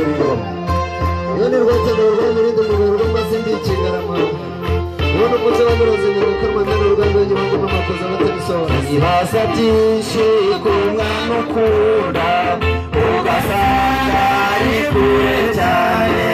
Ingoma. Iyo ni Rwatenda rwa Mirindi mu rw'amazindi y'ikigarama. Ubona umuco w'amurozi mu gukorwa mbere urugamba w'igihugu n'amakoza batabisobanura. Ibibazo byinshi ku mwana ukunda, ugasanga ari kure cyane.